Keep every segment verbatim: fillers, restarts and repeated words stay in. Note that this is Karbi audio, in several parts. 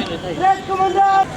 Red Commander.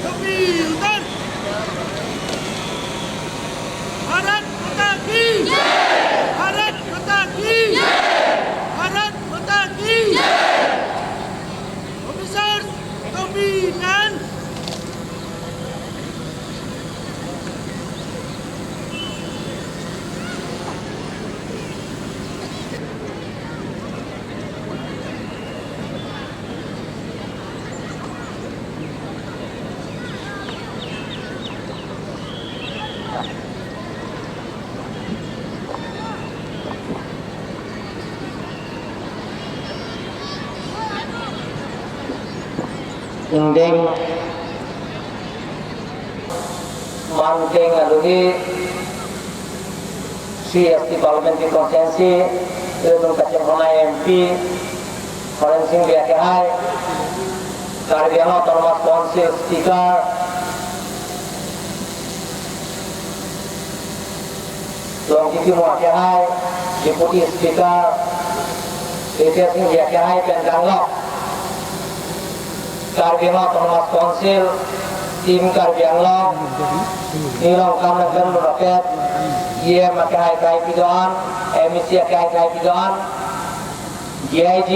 टोपी उतार। भारत माता की जय। भारत माता की जय। भारत माता की जय। Officers, टोपी पहन। Ingdeng Manteng aluhi, Sri S T Parliamentary Constituency, Redung Kachem Honai M P, Horen Sing Bey akehai, Karbi Anglong Autonomous Council Speaker, Longki Timung akehai, Deputy Speaker, Ritesh Engleng akehai pen danglok Karbi Anglong Autonomous Council, Team Karbi Anglong, Nilong Kam Nangkan Rapet, E M akehai akehai kedo-an, M A C akehai akehai kedo-an, D I G,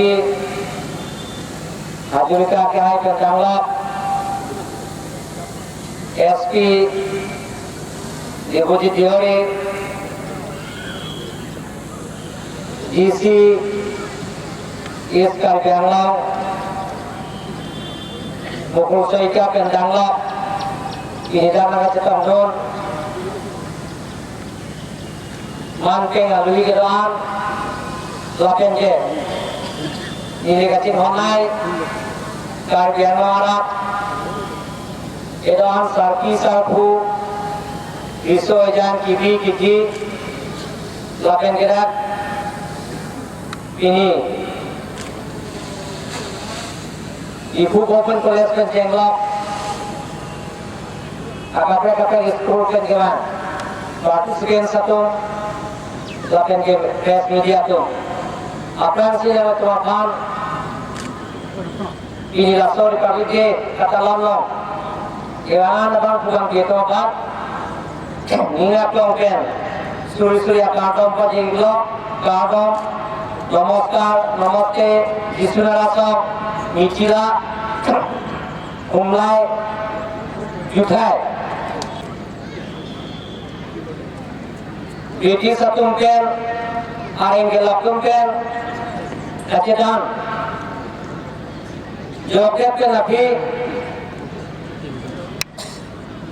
Hajurika akehai pen danglok, S P, Debojit Deori, D C, East Karbi Anglong, Mukul Soika pen danglok, pini dak nangkachetongdun, Manteng aluhi kedo-an, lapen ke neli kachinghon-ai, Karbi Anglong arat kedo-an sarpi sarpo, riso ejang, kibi kithi, lapen ke dak pini Diphu Government College pen chenglok akaprek kaprek school pen kevan participants atum lapen ke press media atum, aphrangsi nangtum aphan pini laso Republic Day katalon along kevan abang pubang keto bat ning aklong pen suri suri akardom pajirlo. Kardom, namaskar, namaste, Jisu Nara Asong, Michila, Humlai, Juthai. British atum pen, areng kelok atum pen kachethan, jokdet pen aphi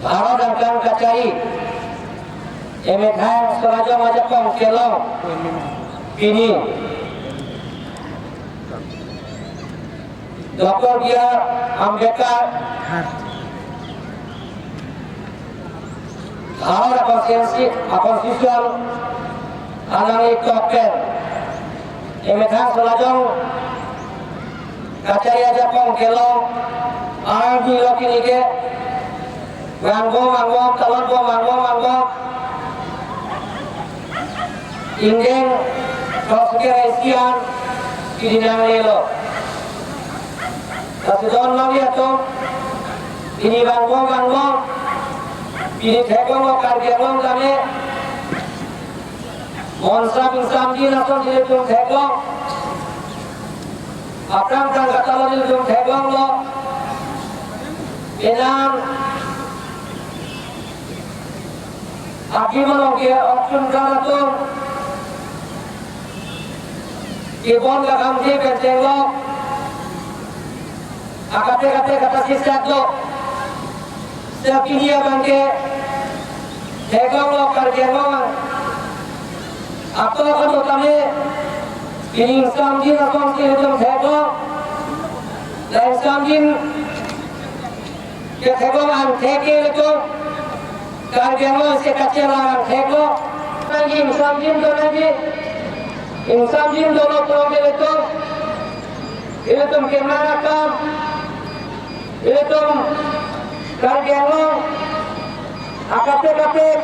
Bharat angkang kachari, emethang sorajong ajakong kelong pini Doctor B R Ambedkar Bharat a-constituency, a-constitution alangli tok pen emethang sorajong kachari ajakong kelong army lo kini ke, vangbom vangbom, talonbom vangbom vangbom, ingdeng throksi ra isi an pini nanglelo. Lasi don nangli atum Pini bangkong bangkong, pini theklonglo Karbi Anglong tame. Monsam ingsamjin ason ilitum theklong. Aphrang aphrang katalon ilitum theklonglo. Penang adim along ke-ok chun kar atum kebon kakam di pen theklong. Akaprek kaprek kata sisat lo. Setiap pini abang ke theklonglo Karbi Anglong atum atum tame. Pini ingsamjin ason si ilitum theklong. La ingsamjin ketheklong angthek ke ilitum Karbi Anglong si kachelang angthek lo. Nangji ingsamjin do nangji. Ingsamjin dolo pulote ilitum, ilitum kemang akam, ilitum Karbi Anglong akaprek kaprek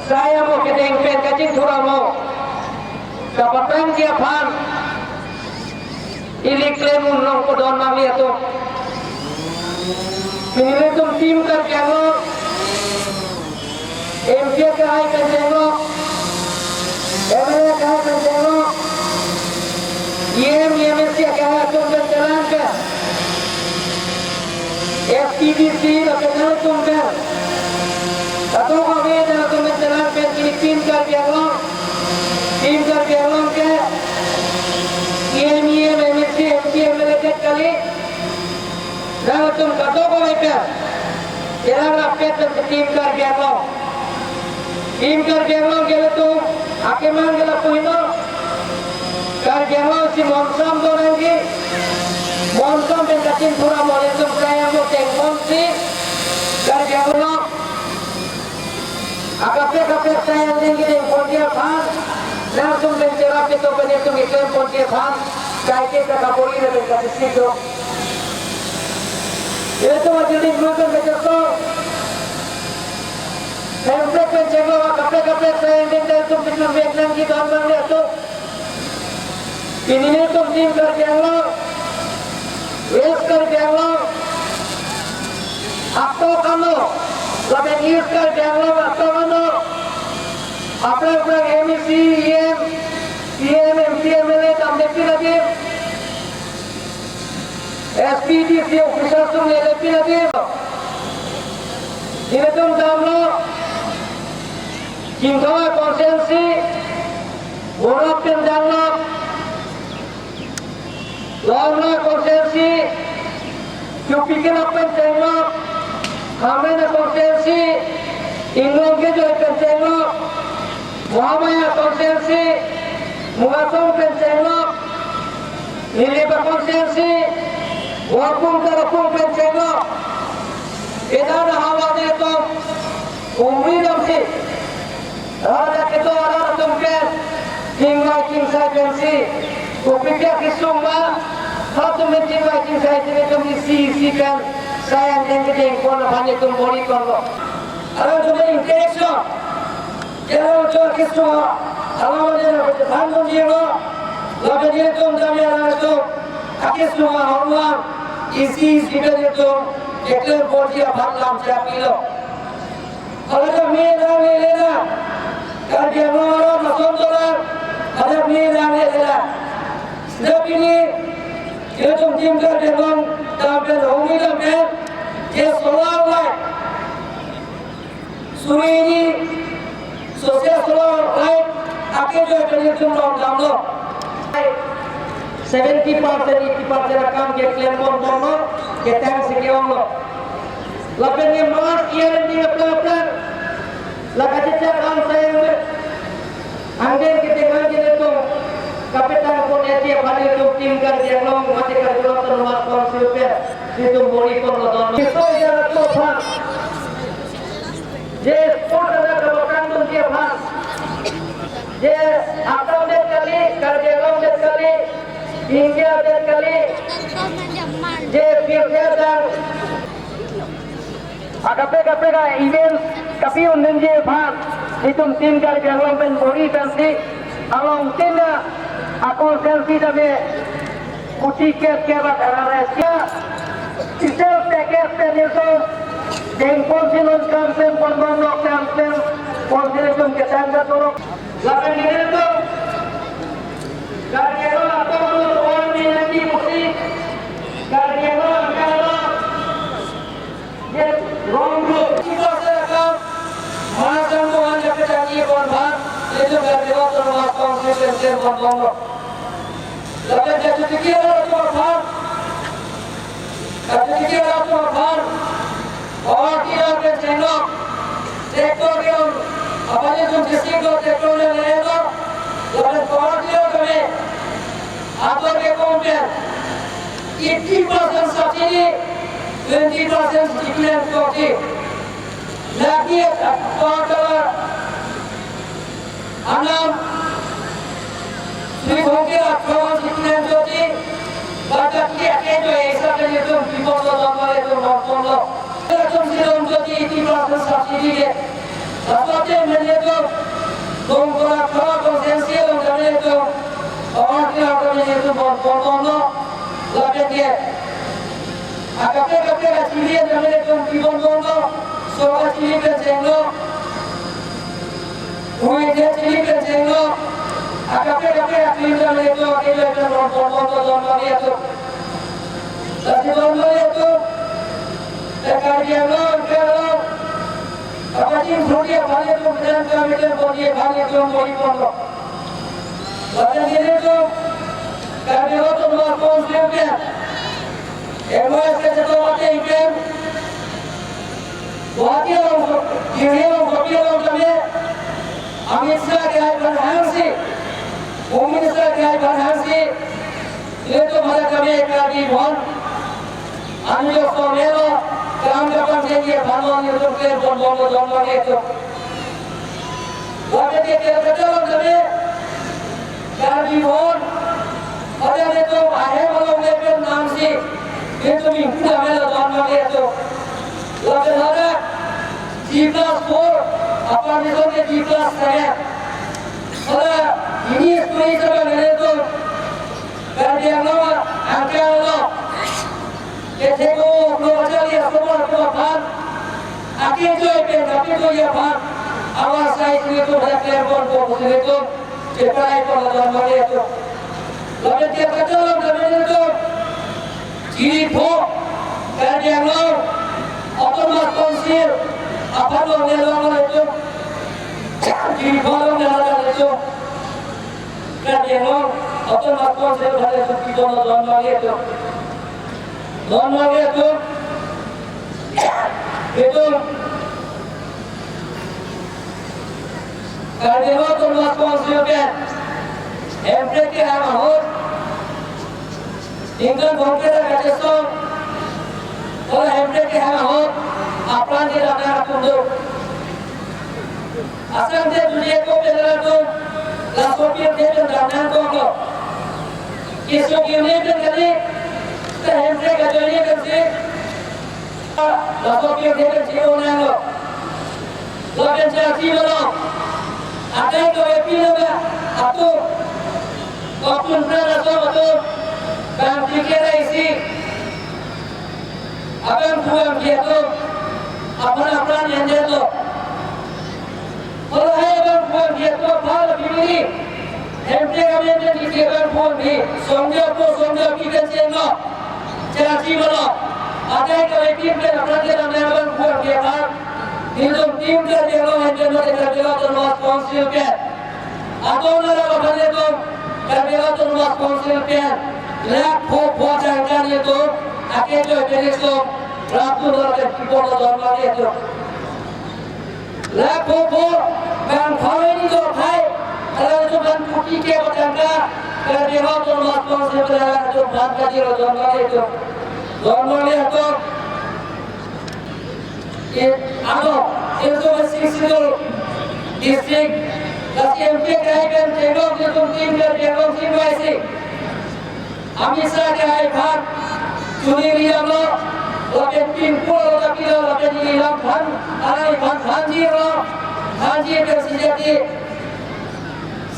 sai amo kedeng pen kachingthur amo kapatangji aphan ili klem un long podon nangli atum. Pini ilitum Team Karbi Anglong, M P akehai pen theklong, M L A akehai pen theklong, E M, E M A C akehai atum pen chelang pen, S P D C lapen atum pen, kadokave atum pen chelang pen pini Team Karbi Anglong, Team Karbi Anglong ke E M, E M, M A C, M P, M L A det kali. Nangtum kadokave pen chelang rapet pen Team Karbi Anglong. Team Karbi Anglong ke ilitum akemang ke lapu heno. Karbi Anglong si Monsam do nangji. Monsam pen kachingthur amo ilitum sai amo chengpon si Karbi Anglong akaprek kaprek sai angdeng kedeng ponji aphan, nangtum pen cherap ketok pen ilitum keklem ponji aphan, kaike ta kabor-i lapen kachesik do. Ilitum ajirdik mukun kachetong. Hemprek pen chenglok akaprek kaprek sai angdeng ta ilitum pitur vek nangji don abang le atum. Pini ilitum Team Karbi Anglong, West Karbi Anglong atok ano, lapen East Karbi Anglong atok ano, aphrang aphrang M A C, E M, E M, M P, M L A damde pin adim, S P D C official atum lele pin adim. Ilitum damlo, Chinthong a constituency, Borok pen damlo, Longri a constituency, Chupikilo pen chenglok, Khamen a constituency, Inglong Kejoi pen chenglok, Mohamaya constituency, Mungasong pen chenglok, Nilip a constituency, Wapung Tarapung pen chenglok, kedana hawa de tom, umri damsi, Raja kedo arat atum pen, chingvai chingsai pensi, kopi pi akesung ma, hatum pen chingvai chingsai si netum isi isi pen, sai angdeng kedeng pon aphan netum bor-i ponlo. Arat atum pen interaction, jero jo akesung, alam jero pen than pon jero, lapen netum damya arat atum akesung ahorlang, isi isi pen netum keklem ponji aphan lam chapilo. Hadak me lang le le lang. Karbi Anglong arat lason dolang. Hadak me lang le le lang. Sejak pini, ilitum Team Karbi Anglong dam pen hongni dam pen, ke solar light, suri ni, sose solar light akejoi pen ilitum long damlo. Seventy percent, eighty percent akam keklem pon ponlo, ketang si ke-onglo. Lapen ne March year ni aphrang aphrang, la kachechak an sayang me, angdeng kedeng angdeng netum kapetang pon eti aphan netum Team Karbi Anglong mate Karbi Anglong Autonomous Council pen netum bor-i ponlo don. Iso ya to aphan, je sport ada kapetang ponji aphan, je Assam det kali, Karbi Anglong det kali, India det kali, je pirthe adang akaprek kaprek a-events kapi-un nangji aphan, netum Team Karbi Anglong pen bor-i pensi, along tin a, akong sensi dame, kuti ket ket bak ararasi, sisel Captain itu, dengpon silon campaign pon bom lo, campaign pon silon ketang ka turuk. Lapen ini itu, Karbi Anglong atum lo tuan ni nanti musi, Karbi Anglong angka lo, ye wrong group. Kita saya akan, masa Tuhan yang kejanji pon bang, itu Karbi Anglong termasuk campaign pon bom lo. Lapen kachetiki atum aphan, kachetiki atum aphan, power tiller pen chenglok, tractor ke-ong, aphan jum chesik lo, tractor le le lo, lapen power tiller kami, ator ke-ong pen, eighty percent subsidy, twenty percent equipment koti. Lagi power tiller anam, Sri Bhongke Rathore si pinanjoti, baca kia ke jo esa ke jo pipon lo lama itu nonton lo. Itu si lom joti eighty percent subsidy ke. Tapi mene itu, Bhongke Rathore konsensi lo kami itu, orang kira kami itu nonton lo, lagi ke. Akape kape kachiri kami itu pipon lo, so kachiri pen chenglok. Hui dia chili pen chenglok, akape kape akhir jam itu, akhir jam itu, ron pon pon to don mari itu. Lasi don mari itu, eh, Karbi Anglong, Karbi Anglong, apa jin bhudi apa ni tu, dan kami tu, bhudi apa ni tu, bhudi pon lo. Lasi ini tu, Karbi Anglong tu, dua pon sih, ya. M O S ke satu mati ikan. Guwahati along, Delhi along, Delhi along kami, Amit Shah ke hai phan hangsi, Home Minister ke hai phan hangsi, itu pada kami Karbi Bhon, ami jo somelo, kam kapan jengye phan lo, itu ke pon pon lo, don lo itu. Lapen ke Kolkata along kami, Karbi Bhon, hotel itu ahem along lepen namsi, itu minggu kami lo don lo itu. Lapen hala G plus four, apa ni so ke G plus seven. Hala ini stui sa kami itu, Karbi Anglong angka lo. Kethek o, lo kachari asomo atum aphan. Ake joi pen, ake joi aphan. Awa sai sini tu, hala kler pon pon sini tu. Cheparai pon la don mari tu. Lapen dia kacholong kami tu. Chiri pho. Karbi Anglong Autonomous Council aphan lo ne long lo tu. Chiri pho lo ne long lo tu. Karbi Anglong Autonomous Council aphan lo tu, pipon lo don mari tu. Don mari tu. Itu Karbi Anglong Autonomous Council ke hemprek ke ham ahut, ingkan bongketa kachesong, kalau hemprek ke ham ahut, apran di dana akundu. Asam dia dunia ko pelatung, laso pir dia tu dana kongko. Kisuk unit kali, ke hemprek ajoine kasi, laso pir dia kasi onang lo. Lapen charji lo. Akai kave pin lo ba, atum. Kopun pran aso atum. Bang pikir isi. Abang buang dia tu. Apran apran yang dia tu. Kalau hai abang buang dia tu, apa lebih ini? Hemprek kami yang di dia abang buang di. Songjo tu, songjo kita cengok. Charji lo. Akai kave pin pen apran ke namanya abang buang dia kan. Nelitum tim ke dia lo, hanya dia lo, dia lo, terus konsil ke. Atum nara aphan nelitum Karbi Anglong Autonomous Council pen lakh pho pho tangka nelitum ake joi pen nelitum rap tu nara pen pipon lo don mari tu. Lakh pho pho bang pharo ni do thai, ala nelitum bang kuti ke tangka Karbi Anglong Autonomous Council pen nelitum bang kaji lo don mari tu. Don mari tu. Ano, itu sixth schedule district, lasi M P kai pen chenglok nelitum tim Karbi Anglong tim baisi. Amit Shah ke hai phan, churi riam lo, lapen pin pulo tapi lo, lapen ili lam phan, arai phan phan ji lo, phan ji pen sijati.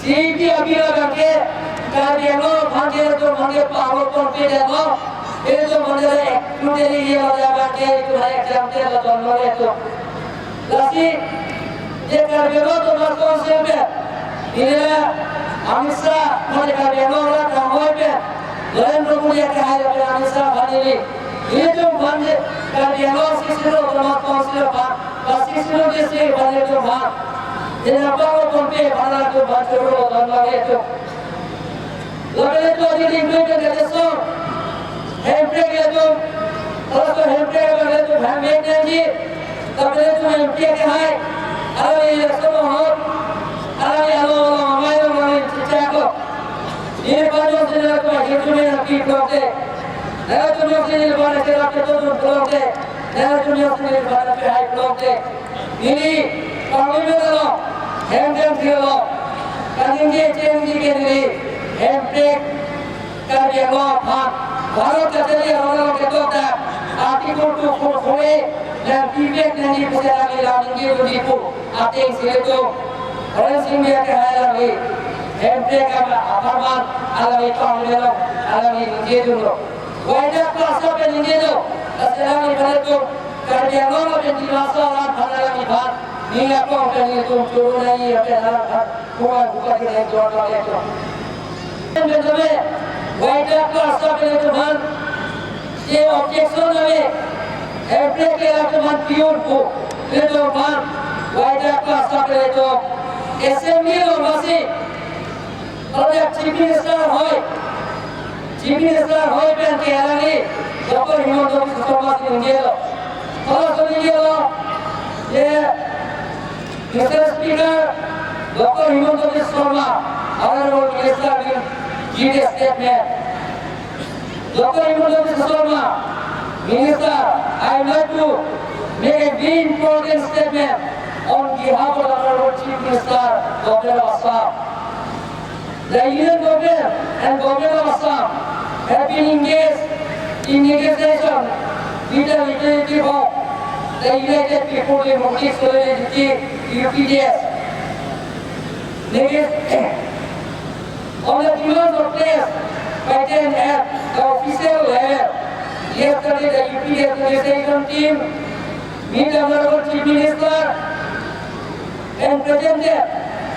C P abira kake, Karbi Anglong phan ji lo, phan ji pahlo pon pe lo. Itu menjadi ekspedisi yang ada bagi itu naik jam dia betul itu. Lasi, dia Karbi Anglong Autonomous Council pen, ini Amit Shah, mane Karbi Anglong la kangoi pen, Narendra Modi akehai pen Amit Shah aphan ili. Ilitum aphan je, Karbi Anglong sixteen Autonomous Council aphan, la sixteen district aphan ilitum aphan. Jadi apa ko pompe aphan ilitum aphan churu don lagi itu. Lapen ilitum adi dingdui pen kachesong. Hemprek ilitum, laso Hemprek ilitum, Hemprek nangji. Lapen ilitum Hemprek akehai. Alangli election ahut, alangli along along amei along alangli chichak lo. Ini panjang sini ilitum akhir cumi nanti blok de. Nanti cumi sini ilitum akhir rakyat tu blok de. Nanti cumi sini ilitum akhir hai blok de. Neli pangli mena lo, hem hem thilo, kaningje chengji ke neli, Hemprek Karbi Anglong aphan, Bharat kachari arong arong ketok dak, Article two four four A, nangpivek nangji pusi alangli la ningje dun-i pu, ateng si ilitum, Horen Sing Bey akehai alangli, Hemprek apharman, alangli pangli mena lo, alangli ningje dunlo. Waida klasa pen ningje do, lasi alangli aphan ilitum, Karbi Anglong lapen Dimasa arat aphan alangli aphan, ning akong pen ilitum churu nangji lapen alangli aphan, kuang buka kiri jual lagi itu. Pen pen tame, waida klasa pen ilitum aphan, je objection ave, Hemprek ke ilitum aphan piun pu, ilitum aphan, waida klasa pen ilitum, assembly along masih, Kalau ya Chief Minister ahoi, Chief Minister ahoi pen ke alangli, Doctor Himanta Biswa Sarma si ningjelo. Kalau si ningjelo, ye, Mister Speaker, Doctor Himanta Biswa Sarma, Honorable Minister will give a statement. Doctor Himanta Biswa Sarma, Minister, I would like to make a very important statement on behalf of the Honorable Chief Minister, Government of Assam. The Union Government and Government of Assam have been engaged in negotiation with the representative of the United People Democratic Solidarity, U P D S. Negos-, on the demand of players by J N F, the official level, yesterday the U P D S negotiation team meet the Honorable Chief Minister and presented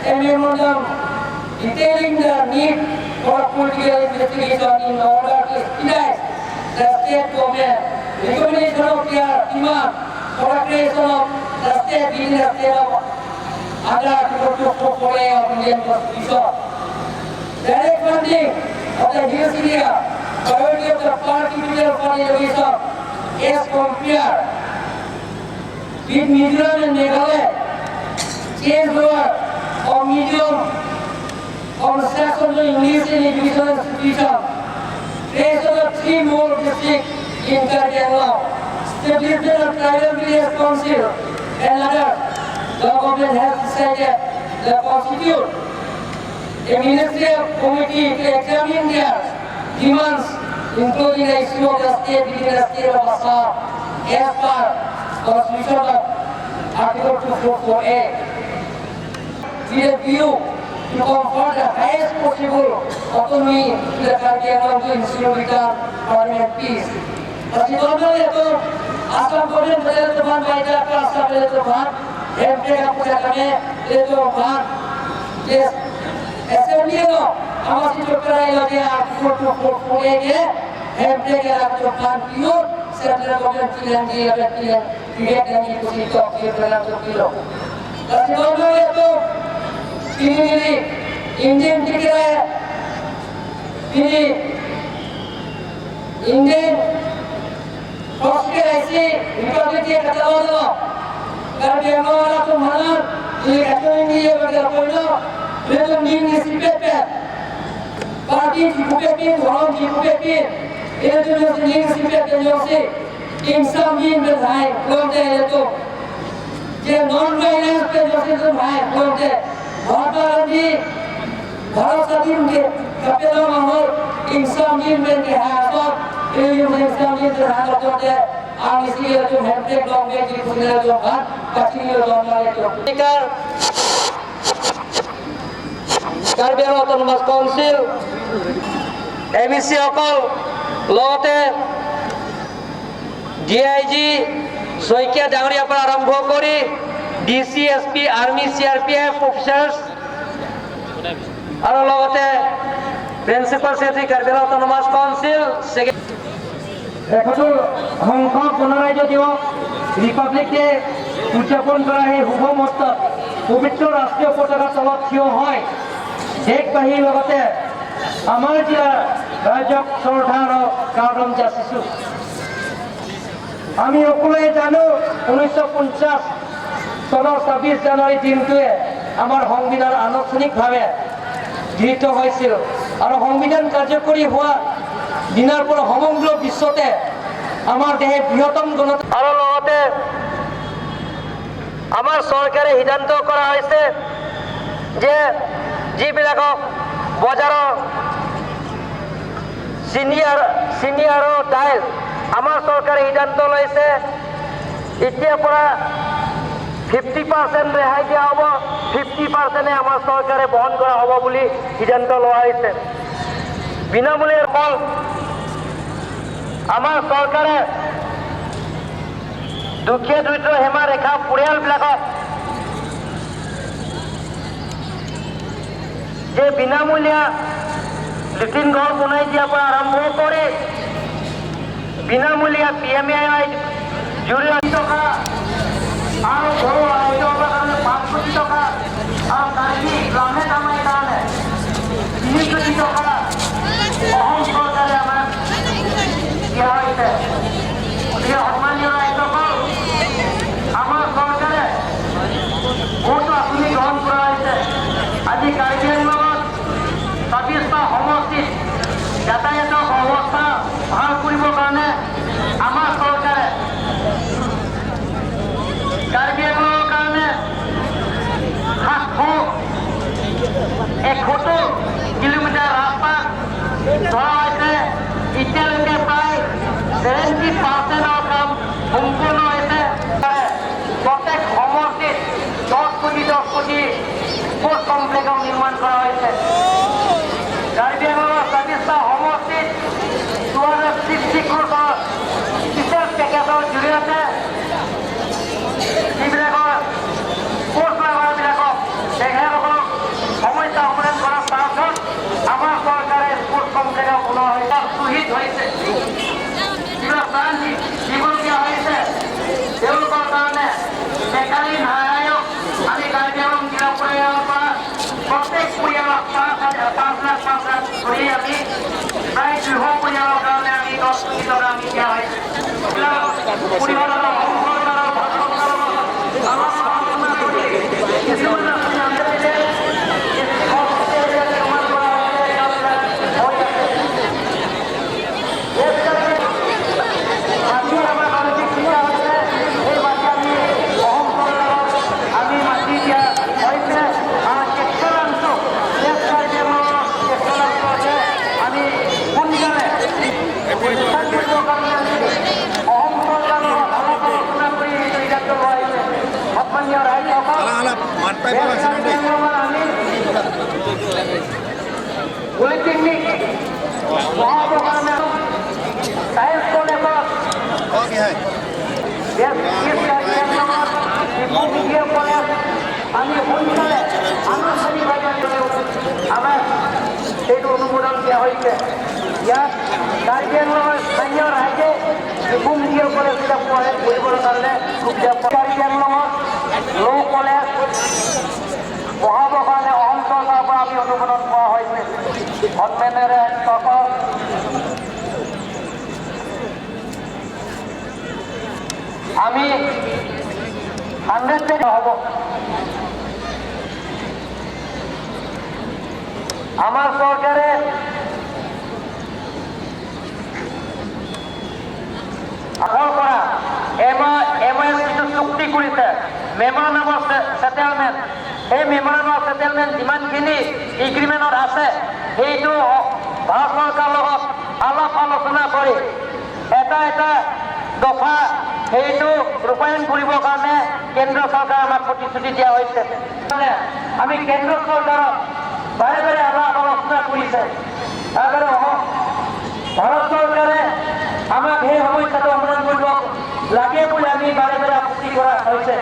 a memorandum detailing the need for a political investigation in order to expedite the state government recommendation of their demand for the creation of the state within the state of under Article two four four A of Indian Constitution. Direct funding of the hills area, priority of the per capita fund allocation as compared with Mizoram and Meghalaya, change over of medium construction to English in education institution, creation of three more districts in Karbi Anglong, establishment of tribal village council and others. The government has decided the constitute a ministerial committee to examine their demands, including the issue of the state within the state of Assam, as per Constitution of Article two four four A. With a view to confer the highest possible autonomy to the Karbi Anglong to ensure return permanent peace. Lasi government ilitum, Assam government pen ilitum aphan, waida klasa pen ilitum aphan, Hemprek apuja kami ilitum aphan. Yes, assembly along, amatsi chokara ilo dia Article two four four A ke, Hemprek ilitum aphan piun, central government pinangji, pinang, pinangji pusi tok, pinang tok pilo. Lasi government ilitum, pini neli, Indian tikere, pini, Indian Hospital I C, Republic Day kata lo. Karbi Anglong arat atum hanan, ili kachong ini ya bagi apa ino, ilitum ning isi pepet. Party chikupepin, orang chikupepin. Ilitum jongsi ning isi pepet jongsi, ingsamjin pen hai, pulote ilitum. Je non violence pen jongsi ilitum hai, pulote. Mahatma Gandhi, Bharat Sadhin ke kapelong ahut ingsamjin pen kehai asot, ilitum ingsamjin pen hai asot te, ang isi ilitum Hemprek long pen ji pusi ilitum aphan, pachini lo don lagi tu. Speaker, Karbi Anglong Autonomous Council, M A C okol, lote, D I G Saikia ডাঙৰীয়াৰ পৰা আৰম্ভ কৰি D C, S P, army, C R P F officers আৰু লগতে principal secretary Karbi Anglong autonomous council, secretary- এসত্তৰ সংখ্যক গণৰাজ্য দিৱস, ৰিপাব্লিক ডে উদযাপন কৰা সেই শুভ মুহূৰ্তত পবিত্ৰ ৰাষ্ট্ৰীয় পতাকা তলত থিয় হৈ দেশবাসীৰ লগতে আমাৰ জিলাৰ ৰাইজক শ্ৰদ্ধা আৰু কাৰ্ডম যাচিছো। আমি সকলোৱে জানো, ঊনৈছশ পঞ্চাছ চনৰ ছাব্বিছ জানুৱাৰী দিনটোৱে আমাৰ সংবিধান আনুষ্ঠানিকভাৱে গৃহীত হৈছিল আৰু সংবিধান কাৰ্যকৰী হোৱা দিনাৰ পৰা সমগ্ৰ বিশ্বতে আমাৰ দেশে বৃহত্তম গণতন্ত্ৰ আৰু লগতে আমাৰ চৰকাৰে সিদ্ধান্ত কৰা হৈছে যে যিবিলাকক বজাৰৰ চেনি আৰু, চেনি আৰু দাইল আমাৰ চৰকাৰে সিদ্ধান্ত লৈছে, এতিয়াৰ পৰা ফিফটি পাৰ্চেণ্ট ৰেহাই দিয়া হ'ব, ফিফটি পাৰ্চেণ্টে আমাৰ চৰকাৰে বহন কৰা হ'ব বুলি সিদ্ধান্ত লোৱা হৈছে। বিনামূলীয়া অকল আমাৰ চৰকাৰে দুখীয়া দৰিদ্ৰ সীমাৰেখা পৰিয়ালবিলাকক যে বিনামূলীয়া লেট্ৰিন ঘৰ বনাই দিয়াৰ পৰা আৰম্ভ কৰি বিনামূলীয়া পি এম এ ৱাই জৰিয়তে টকা আৰু ঘৰৰ আয়ৰ কাৰণে পাঁচ কোটি টকা আৰু কাৰ্বি লাভে কামাই কাৰণে তিনি কোটি টকা অসম চৰকাৰে আমাক দিয়া হৈছে। গতিকে সন্মানীয় ৰাইজসকল, আমাৰ চৰকাৰে বহুতো আঁচনি গ্ৰহণ কৰা হৈছে। আজি কাৰ্বি আংলঙত ছাব্বিছটা সমষ্টিত যাতায়াতৰ অৱস্থা ভাল কৰিবৰ কাৰণে আমাৰ চৰকাৰে কাৰ্বি আংলঙৰ কাৰণে সাতশ এসত্তৰ কিলোমিটাৰ ৰাস্তা ধৰা হৈছে। এতিয়ালৈকে প্ৰায় ছেভেণ্টি পাৰ্চেণ্টৰ কাম সম্পূৰ্ণ হৈছে। প্ৰত্যেক সমষ্টিত দহ কোটি, দহ কোটি স্পৰ্টছ কমপ্লেক্সৰ নিৰ্মাণ কৰা হৈছে। কাৰ্বি আংলঙৰ ছাব্বিছটা সমষ্টিত টু হাণ্ড্ৰেড ছিক্সটি ক্ৰ'ৰ্ছৰ স্পেচিয়েল পেকেজৰ জৰিয়তে যিবিলাকৰ স্পৰ্টছ লাভাৰবিলাকক, তেখেতসকলক সমস্যা সমাধান কৰাৰ পাছত আমাৰ চৰকাৰে স্পৰ্টছ কমপ্লেক্সৰ পুনৰ হৈছে, শ্বহীদ হৈছে, যিবিলাক প্ৰাণ দি-, দিবলগীয়া হৈছে, তেওঁলোকৰ কাৰণে বেকাৰী নায়ক আমি কাৰ্বি আংলং জিলা পৰিষদৰ পৰা প্ৰত্যেক পৰিয়ালক পাঁচ হাজাৰ, পাঁচ লাখ, পাঁচ লাখ কৰি আমি প্ৰায় দুশ পৰিয়ালৰ কাৰণে আমি দহ কোটি টকা আমি দিয়া হৈছে। Alang, alang, manpai pa sini deh. Polytechnic, মহাপ্ৰসাদ, চায়েন্স কলেজত, Okay, hi. দেশ, দেশ কাৰ্বি আংলঙত ডিব্ৰুগড় কলেজ আমি সোনকালে আনুষ্ঠানিকভাৱে আমি আমাৰ সেইটো অনুমোদন দিয়া হৈছে। ইয়াত কাৰ্বি আংলঙৰ স্থানীয় ৰাইজে ডিব্ৰুগড় কলেজ এতিয়া পঢ়ে, পঢ়িবৰ কাৰণে সুবিধা পায়। কাৰ্বি আংলঙত ল' কলেজ বহাবৰ কাৰণে অসম চৰকাৰৰ পৰা আমি অনুমোদন পোৱা হৈছে। সন্মানেৰে চৰকাৰ আমি হাণ্ড্ৰেড হ'ব। আমাৰ চৰকাৰে আগৰ পৰা এম আৰ, এম আৰ যিটো চুক্তি কৰিছে, মেমৰেণ্ডাম অফ ছে-, ছেটেলমেণ্ট, সেই মেমৰেণ্ডাম অফ ছেটেলমেণ্ট যিমানখিনি এগ্ৰিমেণ্টত আছে, সেইটো ভাৰত চৰকাৰৰ লগত আলাপ আলোচনা কৰি এটা এটা দফা সেইটো ৰূপায়ণ কৰিবৰ কাৰণে কেন্দ্ৰ চৰকাৰে আমাক প্ৰতিশ্ৰুতি দিয়া হৈছে। আমি কেন্দ্ৰ চৰকাৰক বাৰে বাৰে আলাপ আলোচনা কৰিছে। তাৰ কাৰণে অসম, ভাৰত চৰকাৰে আমাক সেই সমস্যাটো সমাধান কৰিব লাগে বুলি আমি বাৰে বাৰে আপত্তি কৰা হৈছে।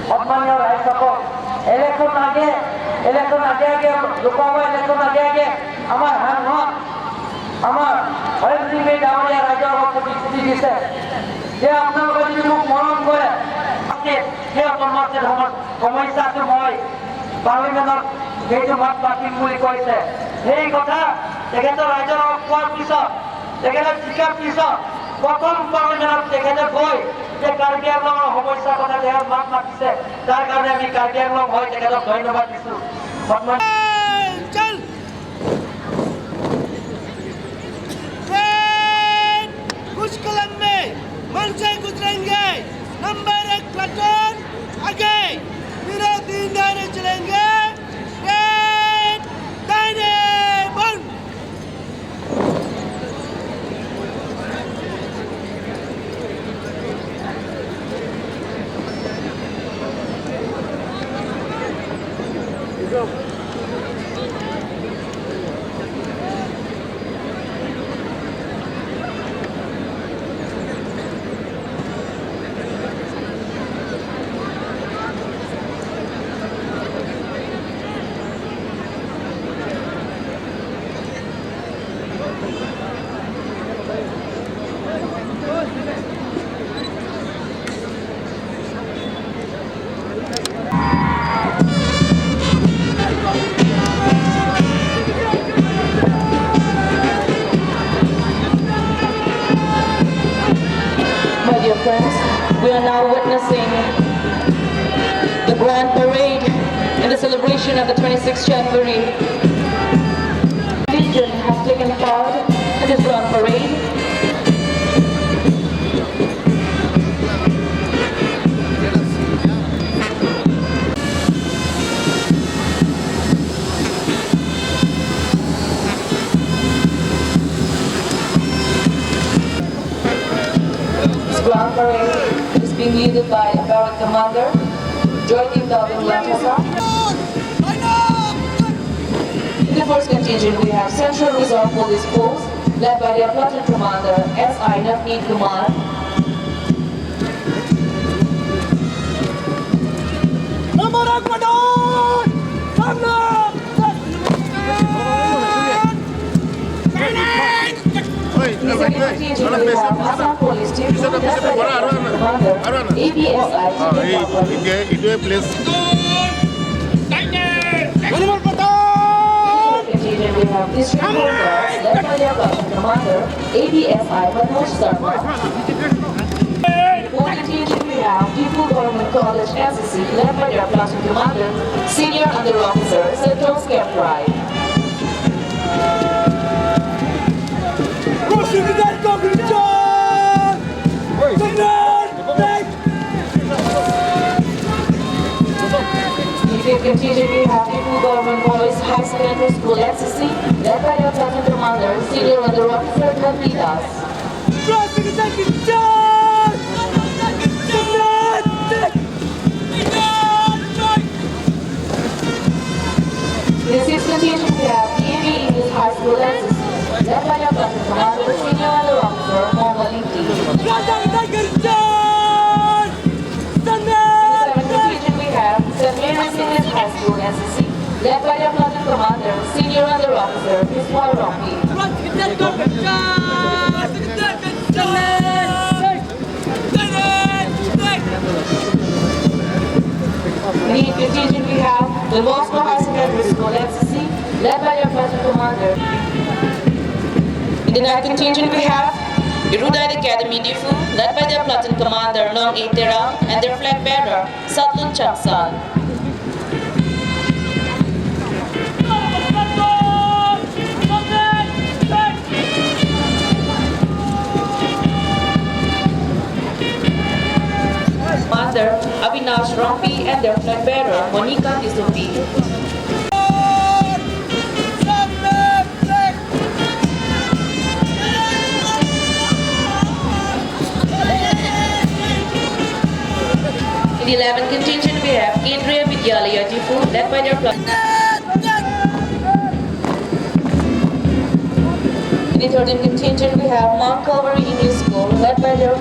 সন্মানীয় ৰাইজসকল, ইলেকশ্যন আগে, ইলেকশ্যন আগে আগে, লোকসভা ইলেকশ্যন আগে আগে আমাৰ সাংসদ, আমাৰ হৰেণ সিং বেদে ডাঙৰীয়া ৰাইজৰ আগত প্ৰতিশ্ৰুতি দিছে যে আপোনালোকে যদি মোক মৰম কৰে, সেই অট'নমাছ ষ্টেট সম-, সমস্যাটো মই পাৰ্লিমেণ্টত সেইটো মাত মাতিম বুলি কৈছে। সেই কথা তেখেতৰ ৰাইজৰ আগত কোৱাৰ পিছত, তেখেতে জিকাৰ পিছত প্ৰথম পাৰ্লিমেণ্টত তেখেতে গৈ যে কাৰ্বি আংলঙৰ সমস্যাৰ কথা তেখেতে মাত মাতিছে, তাৰ কাৰণে আমি কাৰ্বি আংলং হৈ তেখেতক ধন্যবাদ দিছোঁ। সন্মান- चल। ट्रेन कुछ कदम में मन से गुजरेंगे। नंबर एक प्लेटफॉर्म आगे, पूरे तीन दायरे चलेंगे। ट्रेन दाहिने बंद। My dear friends, we are now witnessing the grand parade in the celebration of the twenty-sixth January. Legion have taken part in this grand parade. This grand parade is being led by Barrack Commander Joydeep Dawin Langthasa. In the first contingent, we have Central Reserve Police Force, led by their platoon commander, S I Navneet Kumar. Oi, oi, oi, oi. Assam Police Team, led by their commander, A P S I. Ah, eh, itu, itu place. Contingent, we have District Force, led by their platoon commander, A P S I Manoj Sharma. Fourth contingent, we have Diphu Government College N C C, led by their platoon commander, Senior Under Officer Santosh Kemprai. Fifth contingent, we have Diphu Government Boys High Secondary School N C C, led by their platoon commander, Senior Under Officer Dhanvi Das. In the sixth contingent, we have D A V English High School N C C, led by their platoon commander, Senior Under Officer Mohammed Ingti. In the seventh contingent, we have Saint Mary's English High School N C C, led by their platoon commander, Senior Under Officer Biswa Rongpi. In the eighth contingent, we have Don Bosco High Secondary School N C C, led by their platoon commander. In the ninth contingent, we have Erudite Academy Diphu, led by their platoon commander Nong A Terang and their flag bearer Satlun Changsan. Commander Avinash Rongpi and their flag bearer Monica Tissopi. In the eleventh contingent, we have Kendriya Vidyalaya Diphu, led by their pla-, in the thirteenth contingent, we have Mount Calvary English School, led by their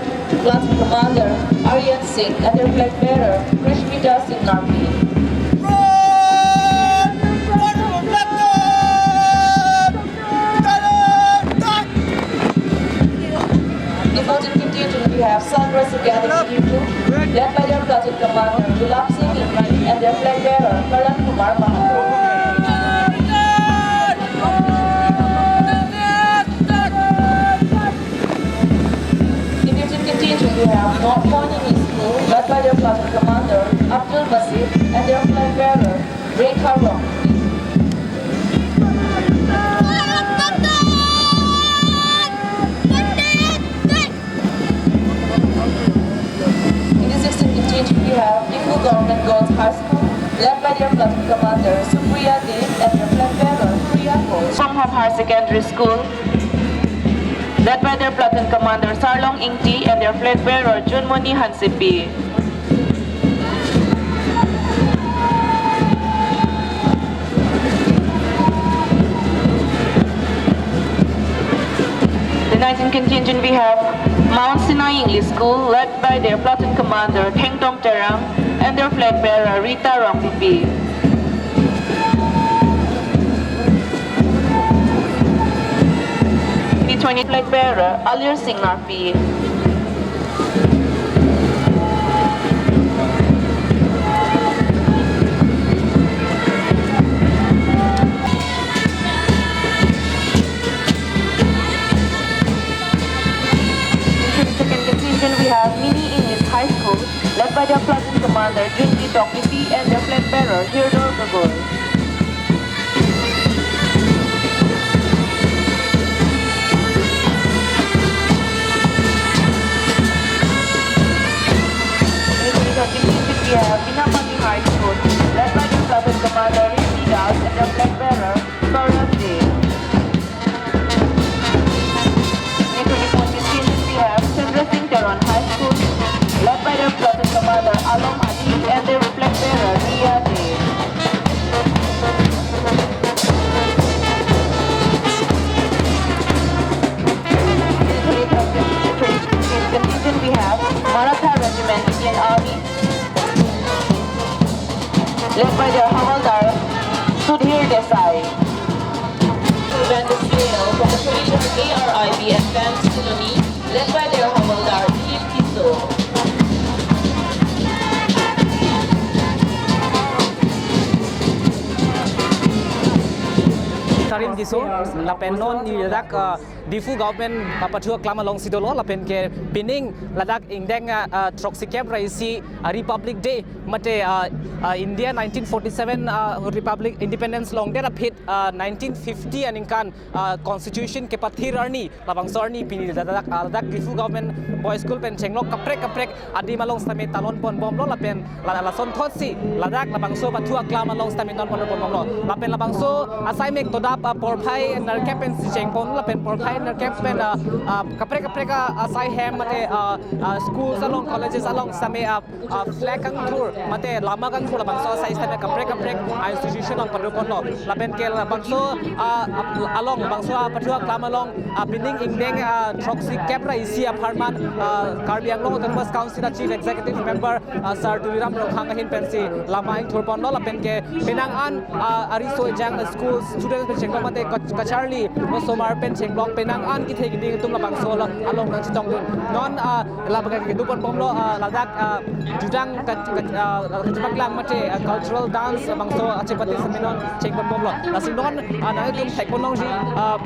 Platoon Commander Aryan Singh and their flag bearer Krishmita Singh Narpi. The fourteenth contingent, we have Sunrise Academy Diphu, led by their platoon commander Gulab Singh Ingti and their flag bearer Karan Kumar Mahato. The fifteenth contingent, we have North Morning School, led by their platoon commander Abdul Basit and their flag bearer Rekha Rongpi. In the sixteenth contingent, we have Diphu Government Girls High School, led by their platoon commander Supriya Dey and their flag bearer Priya Ghosh. Songhom Higher Secondary School, led by their platoon commander Sarlong Ingti and their flag bearer Junmoni Hansepi. The nineteenth contingent, we have Mount Sinai English School, led by their platoon commander Thengtong Terang and their flag bearer Rita Rongpipi. The twenty flag bearer Alir Singh Narpi. Second contingent, we have Mini English High School, led by their platoon commander Junki Toklipi and their flag bearer Hirdor Gogoi. We have Binapani High School, led by the platoon commander Rishi Das and the flag bearer Saurabh Dey. We have Chandra Singh Teron High School, led by the platoon commander Alam Ali and the flag bearer Ria Dey. Contingent, we have Maratha Regiment Indian Army, led by their Havaldar Sudhir Desai. Band of K L from the Shri Church A R I B and Band Siloni, led by their Havaldar Kim Tisso. Karim Tisso, lapen non neli ladak, uh, Diphu government, uh, pathu aklam alongsi dolo, lapen ke pining ladak ingdeng, uh, uh, throksi kep ra isi, uh, Republic Day, mate, uh, uh, India nineteen forty-seven, uh, Republic Independence longdet aphi, uh, nineteen fifty aningkan, uh, Constitution kepathir arni, labangso arni pini ladak, uh, ladak Diphu Government Boys School pen chenglok kaprek kaprek adim along sitame talon ponbomlo lapen la, lasonthotsi ladak labangso pathu aklam along sitame non ponbomlo. Lapen labangso asai mek todap, ah, porphai nerkep pensi chengpon lapen porphai nerkep pen, ah, ah, kaprek kaprek, ah, asai hem mate, ah, ah, schools along, colleges along sitame, ah, ah, flag kangthur mate lama kangthur labangso asai sitame kaprek kaprek, ah, institution along padoponlo. Lapen ke labangso, ah, ah, along bangso, ah, pathu aklam along, ah, pining ingdeng, ah, throksi kep ra isi apharman, ah, Karbi Anglong Autonomous Council a Chief Executive Member, ah, Sir Tuliram Ronghang ahin pensi lama ingthurponlo lapen ke penang an, ah, ariso ejang school students pen chenglok mate kach-, kacharli osomar pen chenglok penang an kethe keding atum labangso la along nangchetongdun. Non, ah, labang kedoponbomlo, ah, ladak, ah, jutang ka, ka, ah, kachepaklang mate, ah, cultural dance labangso achepate sitame non chengponbomlo. Lasi non, ah, nangtum thekponlongji, ah,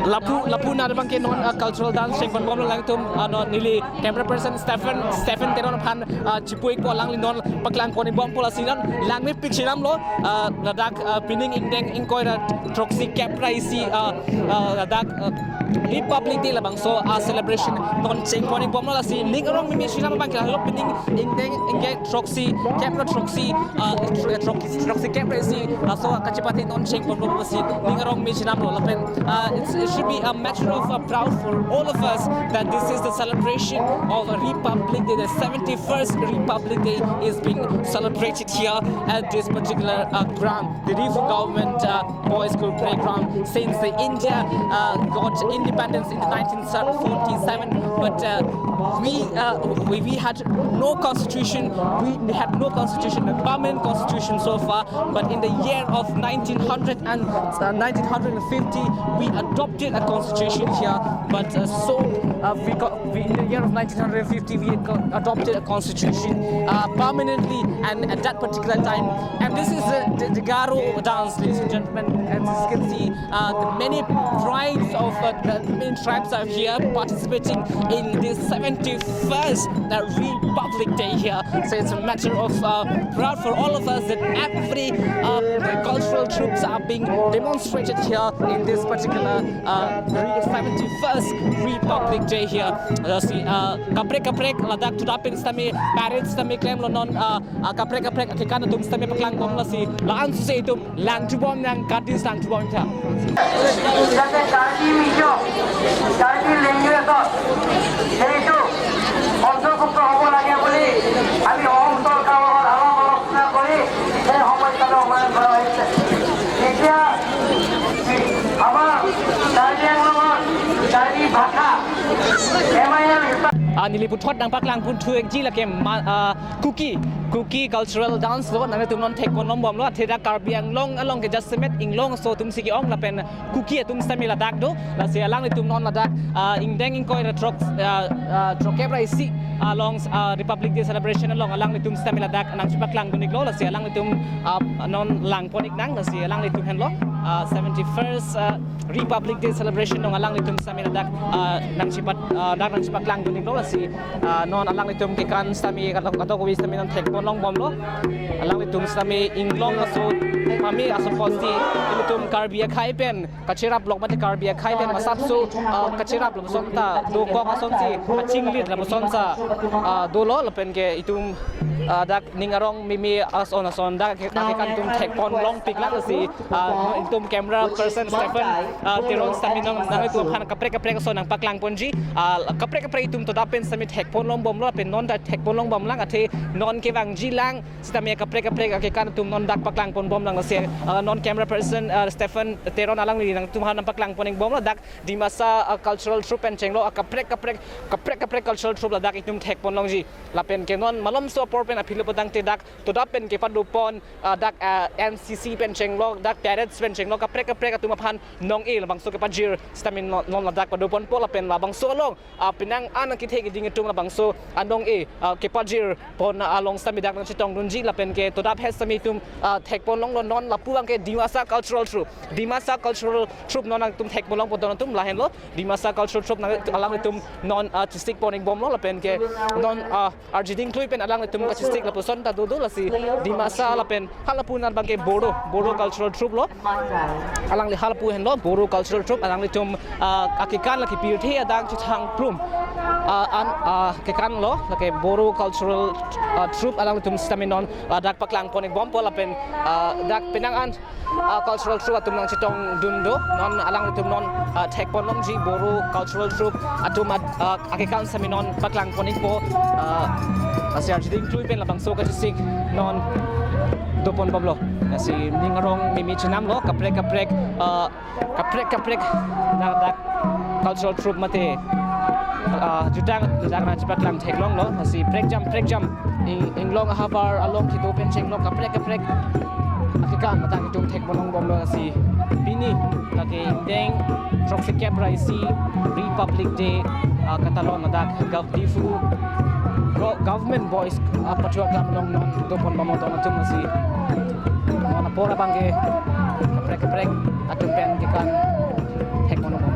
lapu, lapu na abang ke non, ah, cultural dance chengponbomlo, nangtum, ah, non neli camera person Stephen, Stephen Teron aphan, ah, chipu-ikpo, alangli non paklangpon-ikbompo. Lasi non langmepik chenamlo, ah, ladak, ah, pining ingdeng ingkoi ra throksi kep ra isi, ah, ah, ladak, ah, Republic Day labangso, ah, celebration non chengpon-ikbomlo. Lasi ning arong meme chenam abang ke lahelo pining ingdeng ingdeng throksi kep ra throksi, ah, throksi, throksi kep ra isi laso kachepate non chengponbomlo, lasi ning arong meme chenamlo lapen, ah, it's, it should be a matter of, uh, proud for all of us that this is the celebration of a Republic Day, the seventy-first Republic Day is being celebrated here at this particular, uh, ground, the Diphu Government, uh, Boys School Playground. Since the India, uh, got independence in the nineteen forty-seven, but uh, we, uh, we we had no constitution. We, we had no constitution, a permanent constitution so far. But in the year of nineteen hundred and uh, nineteen fifty, we adopted a constitution here. But uh, so uh, we got we, in the year of nineteen fifty, we got adopted a constitution uh, permanently, and at that particular time, and this is uh, the, the Garo dance, ladies and gentlemen, as you can see, uh, the many tribes of uh, the main tribes are here participating in this seventy-first uh, Republic Day here. So it's a matter of uh, proud for all of us that every uh, cultural troupes are being demonstrated here in this particular uh, re- seventy-first Republic Day here. Lasi uh, kaprek kaprek ladak thudapin sitame parade sitame klemlo non uh, uh, kaprek kaprek akekan atum sitame paklangbom, lasi la-an suse itum langthu bom nang, kardis langthu bom tha. যাতে কাৰ্বি মিজম, কাৰ্বি লেংগুৱেজত সেইটো অন্তৰ্ভুক্ত হ'ব লাগে বুলি আমি অসম চৰকাৰৰ লগত আলাপ আলোচনা কৰি সেই সমস্যাটো সমাধান কৰা হৈছে। এতিয়া আমাৰ কাৰ্বি আংলঙৰ কাৰ্বি ভাষা এম আই এল হিচাপে Ah, neli puthot nangpaklang pon thu ekji lake ma, ah, Kuki, Kuki cultural dance lo, nangtum non thekpon longbomlo, athe dak Karbi Anglong along ke jasemet Inglong aso atum si ke-ong lapen Kuki atum sitame ladak do, lasi alanglitum non ladak ah, ingdeng ingkoi ra throk ah, ah, throkkep ra isi along ah, Republic Day celebration along alanglitum sitame ladak nangchepaklang dun-iklo, lasi alanglitum ah, non langpon-ik nang, lasi alanglitum henlo ah, seventy-first ah, Republic Day celebration along alanglitum sitame ladak ah, nangchepat ah, dak nangchepaklang dun-iklo, lasi ah, non alanglitum kekan sitame katok katok kave sitame non thekpon longbomlo. Alanglitum sitame Inglong aso, mami aso posti, ilitum Karbi akhei pen kacherap lok mate Karbi akhei pen masat so ah, kacherap lapuson ta dokok asonsi achinglit lapuson ta ah, dolo, lapen ke itum ah, dak ning arong mimi ason ason dak ke, dak kekan atum thekpon longpik lang, lasi ah, itum camera person Stephen ah, Teron sitame non nangtum aphan kaprek kaprek ason nangpaklang ponji. Ah, kaprek kaprek itum thudapin sitame thekpon longbomlo, lapen non ta thekpon longbom lang, athe non kevangji lang sitame kaprek kaprek akekan atum non dak paklang ponbom lang, lasi ah, non camera person ah, Stephen Teron alangli nangtum aphan nangpaklang pon-ikbomlo, dak Dimasa ah, cultural troupe pen chenglo ah, kaprek kaprek kaprek kaprek cultural troupe ladak itum thekpon longji. Lapen ke non malomso apor pen aphi lo putangte dak thudapin kepado pon ah, dak ah, N C C pen chenglo, dak parades pen chenglo, kaprek kaprek atum aphan nong-e labangso kepajir sitame non non ladak pado ponpo, lapen labangso along ah, penang an akethe keding atum labangso anong-e ah, kepajir pon along sitame dak nangchetong dunji, lapen ke thudap het sitame itum ah, thekpon longlo non lapu abang ke Dimasa cultural troupe, Dimasa cultural troupe non nangtum thekpon longpo don atum lahenlo. Dimasa cultural troupe nang alanglitum non ah, chesik pon-ikbomlo, lapen ke non ah, arjiding klui pen alanglitum kachesik lapuson ta dodo, lasi Dimasa lapen halapu anat abang ke Bodo, Bodo cultural troupe lo. Alangli halapu henlo Bodo cultural troupe, alanglitum ah, akekan lake pirthe adang chethang plum ah, an ah, kekan lo, lake Bodo cultural ah, troupe alanglitum sitame non ah, dak paklang pon-ikbompo, lapen ah, dak penang an ah, cultural troupe atum nangchetong dun do, non alanglitum non ah, thekpon longji Bodo cultural troupe atum at ah, akekan sitame non paklang pon-ikpo ah, lasi arjiding klui pen labangso kachesik non doponbomlo. Lasi ning arong mimi chenamlo, kaprek kaprek ah, kaprek kaprek dak dak cultural troupe mate ah, jutang dak nangchepaklang theklonglo, lasi prekjam prekjam Ing- Inglong ahavar along kedo pen chenglo, kaprek kaprek akekan ladak itum thekpon longbomlo, lasi pini lake ingdeng throksi kep ra isi Republic Day ah, katalon ladak Gov Diphu Go- Government Boys ah, Patriotic Club along non doponbomlo don atum, lasi non apor abang ke kaprek kaprek atum pen kekan thekpon longbom.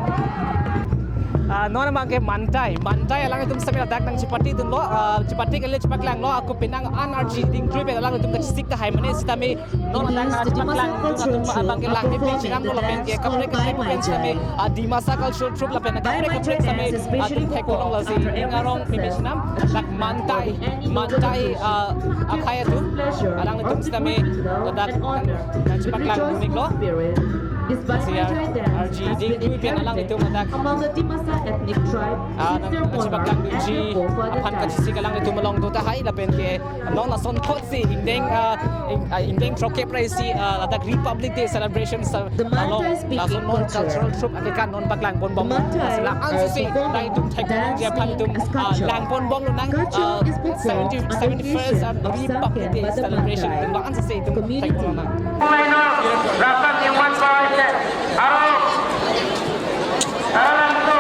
Ah, non abang ke Mantai, Mantai alanglitum sitame ladak nangchepati dunlo, ah, chepati kali chepaklanglo, ako penang an arjiding klui pen alanglitum kachesik tahai mane sitame non ladak nangchepaklang dun atum abang ke lang pipi chenamlo, lapen ke kaprek kaprek pen sitame ah, Dimasa cultural troupe lapen kaprek kaprek sitame ah, atum thekpon long, lasi ning arong mimi chenam dak Mantai, Mantai ah, akhei atum alanglitum sitame dak nangchepaklang dun-iklo. Lasi ah, Ji ding tui pen alanglitum adak. Among the Dimasa ethnic tribe, ah, nang, sister nang monarch sibak lang and ji, her forefather aphan died. Kachesik alanglitum along do tahai lapen ke non lason thotsi ingdeng, ah, ing-, ah, ingdeng throkkep ra isi, ah, ladak Republic Day celebration sa-, the along Manta is speaking lason non culture. Cultural troupe ake kan non paklang ponbom. The Manta is performing dance as culture. Laso aphan itum thek-ong ji aphan itum, ah, lang ponbom lonang, culture ah, is performed seventy, on the seventy-first, occasion ah, of Republic Day celebration. Sangkyan Bada Mantai community. Itum lang si itum thek-ong lonang. লাইনৰ ৰাস্তা নিৰ্মাণ কৰা হৈছে আৰু তাৰে নামটো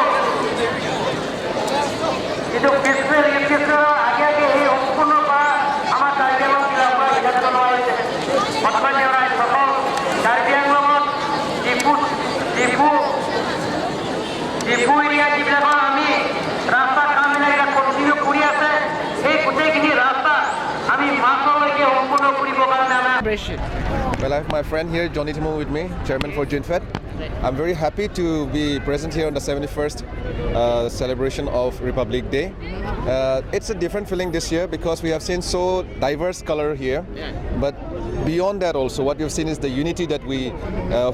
যিটো গ্ৰীষ্ম, গ্ৰীষ্ম আগে আগে সেই সম্পূৰ্ণ কৰা আমাৰ কাৰ্বি আংলং জিলা পৰা সিদ্ধান্ত লোৱা হৈছে। সন্মানীয় ৰাইজসকল, কাৰ্বি আংলঙত ডিফু, ডিফু, ডিফু এৰিয়া যিবিলাকৰ আমি ৰাস্তা কামবিলাক এতিয়া কণ্টিনিউ কৰি আছে, সেই গোটেইখিনি ৰাস্তা আমি মাৰ্চলৈকে সম্পূৰ্ণ কৰিবৰ কাৰণে আমি Well, I have my friend here, Johnny Timung, with me, chairman for Junfed. I'm very happy to be present here on the seventy-first uh, celebration of Republic Day. Uh, it's a different feeling this year because we have seen so diverse color here. Yeah. But beyond that also, what we've seen is the unity that we, uh,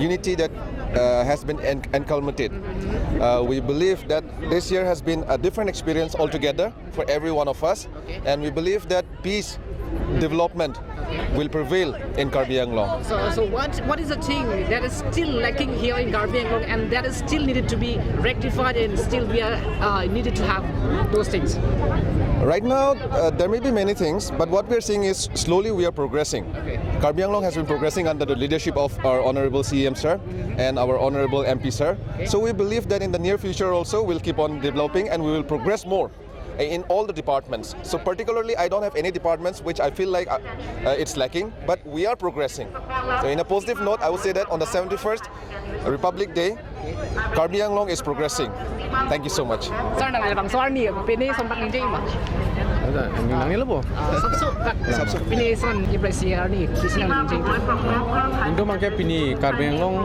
unity that uh, has been en- inculcated. Uh, we believe that this year has been a different experience altogether for every one of us. Okay. And we believe that peace, development will prevail in Karbi Anglong. So, so what, what is the thing that is still lacking here in Karbi Anglong and that is still needed to be rectified and still we are, uh, needed to have those things? Right now, uh, there may be many things, but what we are seeing is slowly we are progressing. Okay. Karbi Anglong has been progressing under the leadership of our honorable C E M sir and our honorable M P sir. Okay. So we believe that in the near future also, we'll keep on developing and we will progress more in all the departments. So particularly, I don't have any departments which I feel like uh, uh, it's lacking, but we are progressing. So in a positive note, I would say that on the seventy-first Republic Day, Karbi Anglong is progressing. Thank you so much. Sir, nang labangso arni pine son bak ningje ma? Ada, nang, nang ni lebo. Ah, sabso, kak. Sabso. Pine son ibrasi arni pisi nang ningje. Itum abangke pini Karbi Anglong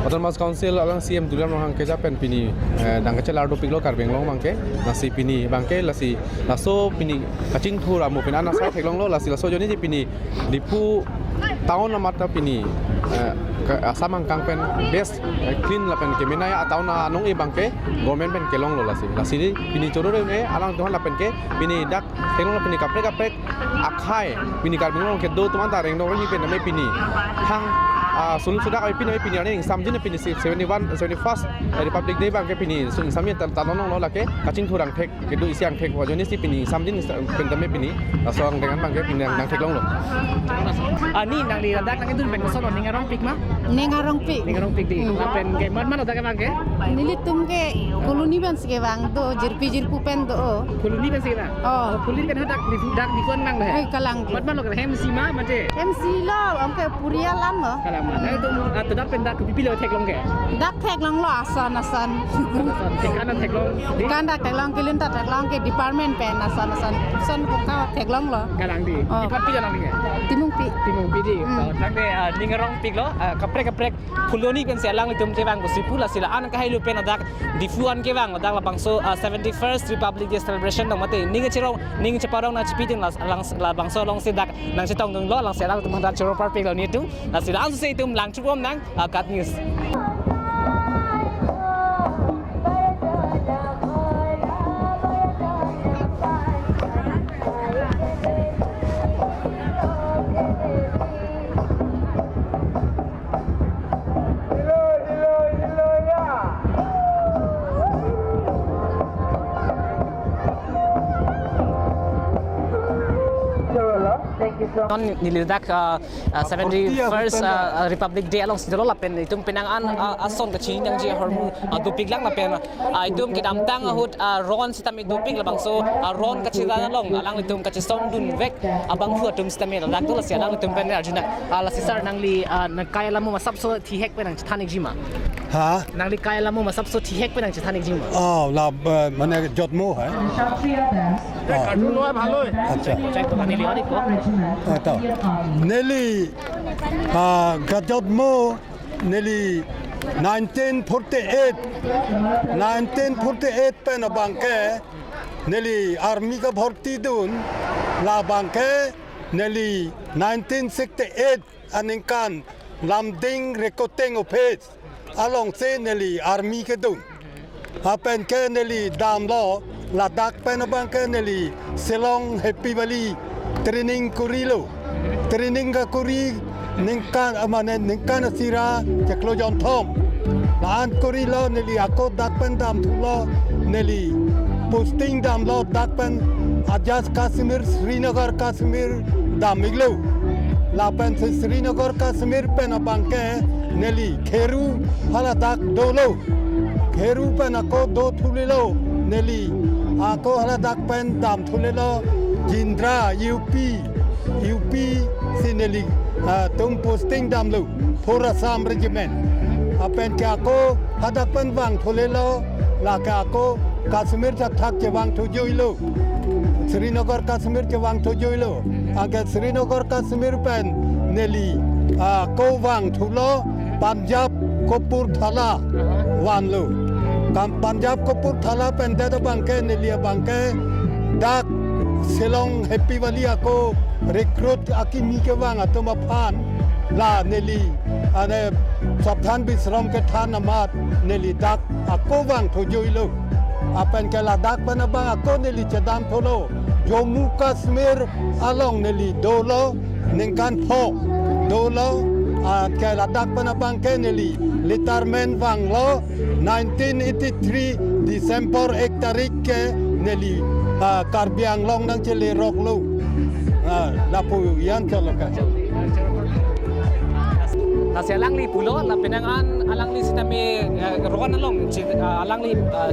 Autonomous Council alang C E M Tuliram Ronghang keja pen pini, eh, nangkachelar dopiklo Karbi Anglong abangke. Lasi pini abangke, lasi laso pini kachingthur amo pini anasa theklonglo, lasi laso ajoine si pini Diphu town amat ta pini, eh, ke-, Assam angkang pen best, eh, clean lapen kemenei a-town anong abangke government pen kelonglo lasi. Lasi pini choro re ne alangtum aphan lapen ke pini dak theklonglo pini kaprek kaprek akhei pini Karbi Anglong kedo atum anta rengdong rengni pen tame pini thang, ah, sulun sudak ave pini, pini arni ingsamjin pini si seventy-one, seventy-first Republic Day abangke pini su-, ingsamjin ta, ta nong nong lo lake kachingthur angthek kedo isi angthek ajoine si pini ingsamjin pen tame pini laso angthek an abangke pini nang, nang theklonglo. Ah, ni nangli ladak nangkedun pen koson ning arongpik ma? Ning arongpik. Ning arongpik di. Hmm. Lapen ke mat mat ladak abangke? Nelitum ke Colony pensi kevang do, jirpi jirpo pen do. Colony pensi kevang? Oh. Colony pen hadak di, dak Diphu an vang lo he? Hai, kalang. Mat mat lo ke hem si ma mate? Hem si lo, abangke purial an lo. Kalang ma. Nangtum, ah, to dak pen dak kopi pilo theklong ke? Dak theklonglo ason ason. Ason ason. Ke kan theklong. Di? Kan dak theklong, kelun ta theklong, ke department pen ason ason. Ason ko ka theklonglo. Kalang di. Oh. Diphu an pi alang di ke? Timungpi. Timungpi di. Hmm. Oh, tangte, ah, ning arongpiklo, ah, kaprek kaprek Colony pensi alanglitum kevang pusi pu lasi la-an kahailo pen ladak Diphu an kevang ladak labangso, ah, seventy-first Republic Day celebration along mate ning cherong ning cheparong nangchipidun la, lang, labangso alongsi dak nangchetongdunlo, lasi alangtum aphan choro parpiklo nelitum, lasi la-an si itum lang chubom nang, ah, KAT News. Non neli ladak, ah, ah, seventy-first, ah, ah, Republic Day alongsi dolo lapen itum penang an, ah, ason kachiningje ahormu, ah, dopiklang lapen, ah, itum kedamtang ahut, ah, ron sitame dopik labangso, ah, ron kachida along alanglitum kachesongdunvek abangphu atum sitame ladak do lasi alanglitum pen arjuna. Ah, lasi sir nangli, ah, nangkai alamo masapso thihek pen nangchethan ikji ma? Ha? Nangli kai alamo masapso thihek pen nangchethan ikji ma? Oh, la, eh, mane jotmo hai. Oh. Acha. Kochai to neli adik ko. Eh, to. Neli, ah, kajotmo neli nineteen forty-eight, nineteen forty-eight pen abangke neli army kabhorti dun, labangke neli nineteen sixty-eight aningkan Lumding Recruiting Office alongsi neli army kedo. Lapen ke neli damlo, ladak pen abang ke neli Shillong Happy Valley training korilo. Training kekori ningkan, ah, mane ningkan isi ra chiklo jonthom. La-an korilo neli ako dak pen damthulo, neli posting damlo dak pen Azad Kashmir, Srinagar Kashmir dam-iklo. Lapensi Srinagar Kashmir pen abang ke neli Kheru haladak dolo. Kheru pen ako dothulelo, neli ako haladak pen damthulelo, Jindra U P, U P si neli, ah, tum posting damlo, Four Assam Regiment. Lapen ke ako hadak pen vangthulelo, lake ako Kashmir thakthak chevangthujoilo. Srinagar Kashmir chevangthujoilo. Anke Srinagar Kashmir pen neli, ah, ako vangthulo Punjab Kapurthala vanlo. Kam Punjab Kapurthala pen det abang ke neli abang ke dak Shillong Happy Valley ako recruit akimi kevang atum aphan la neli ane Sabdhan Bishram kethan amat neli dak ako vangthujoilo. Lapen ke ladak pen abang ako neli chedamthulo. Jammu Kashmir along neli dolo, ningkan pho dolo, ah, ke ladak pen abang ke neli retirement vanglo, nineteen eighty-three December ek tarik ke neli, ah, Karbi Anglong nangcheleroklo. Ah, lapu yan cholo ka. Lasi alangli pulo, lapen an alangli sitame, eh, ron along, si, eh, alangli, eh,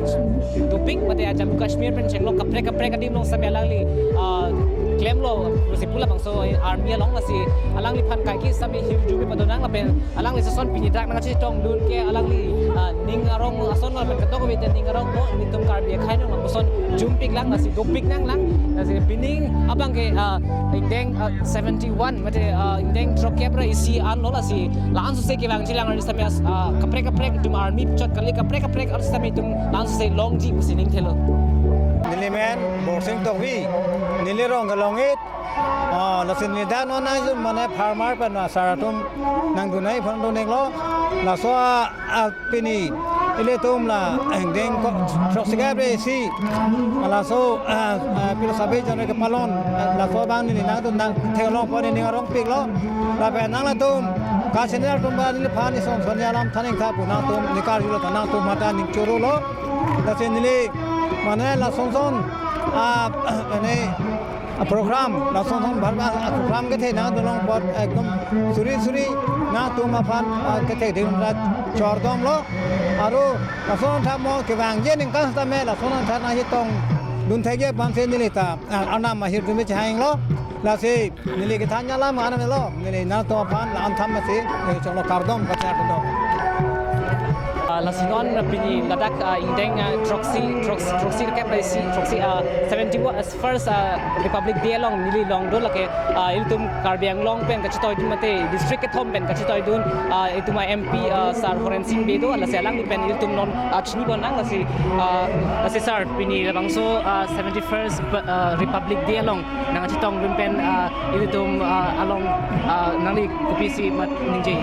dopik mate Jammu Kashmir pen chenglok kaprek kaprek adim along sitame alangli, eh, klemlo, si pu labangso army along lasi alangliphan kaike sitame hirjume padonang lapen alangli lason pini dak nangchetongdun ke alangli, eh, ning arong ason lapen ketok kave ta ning arong lo, nelitum Karbi akhei nang lapuson jumpik lang, lasi dopik nanglang, lasi pining abang ke, ah, ingdeng, ah, seventy-one, mate, ah, ingdeng throkkep ra isi anlo lasi, la-an sose kevangji lang arni sitame, ah, kaprek kaprek itum army chot kali kaprek kaprek arni sitame itum la-an sose longji pusi ningthelo. Neli men Borsing Tokbi, neli rong ke Longit, ah, lasi neli dak non nang mane farmer pen asar atum nangdunai aphan dun-iklo, laso a, a, pini ilitum la ingdeng ko throksi kep ra isi, laso, ah, ah, pilo sabe jone kepalon, ah, laso abang neli nangdun nangtheklong pon neli arongpiklo. Lapen nanglitum kachini atum ba neliphan ison son alam than ingtha pu nangtum neli karjulo ta nangtum mata ning chorolo. Lasi neli mane lason son, ah, mane a program, lason son bar bar a program kethe nangdunlong apot ekdom suri suri nangtum aphan, ah, kethe ding ra chordomlo. Aru lason thamo kevangji ningkan sitame lason thar nangchetongdun thekji aphansi neli ta, ah, arnam ahirjume chehanglo. Lasi neli kethan alam anam lo, neli nangtum aphan la-an thamatsi, eh, cholo kardom kachardo. Ah, lasi non pini ladak, ah, ingdeng, ah, throksi, throksi, throksi kep ra isi, throksi, ah, seventy-one, ah, first, ah, Republic Day along neli longdun lake, ah, ilitum Karbi Anglong pen kachetoidun mate district kethom pen kachetoidun, ah, itum a M P, ah, Sir Horensing Bey do, lasi alangli pen ilitum non, ah, chinibom nang lasi, ah, lasi sir pini labangso, ah, seventy-first, ah, Republic Day along nangchetongdun pen, ah, ilitum, ah, along, ah, nangli kopisi mat ningje?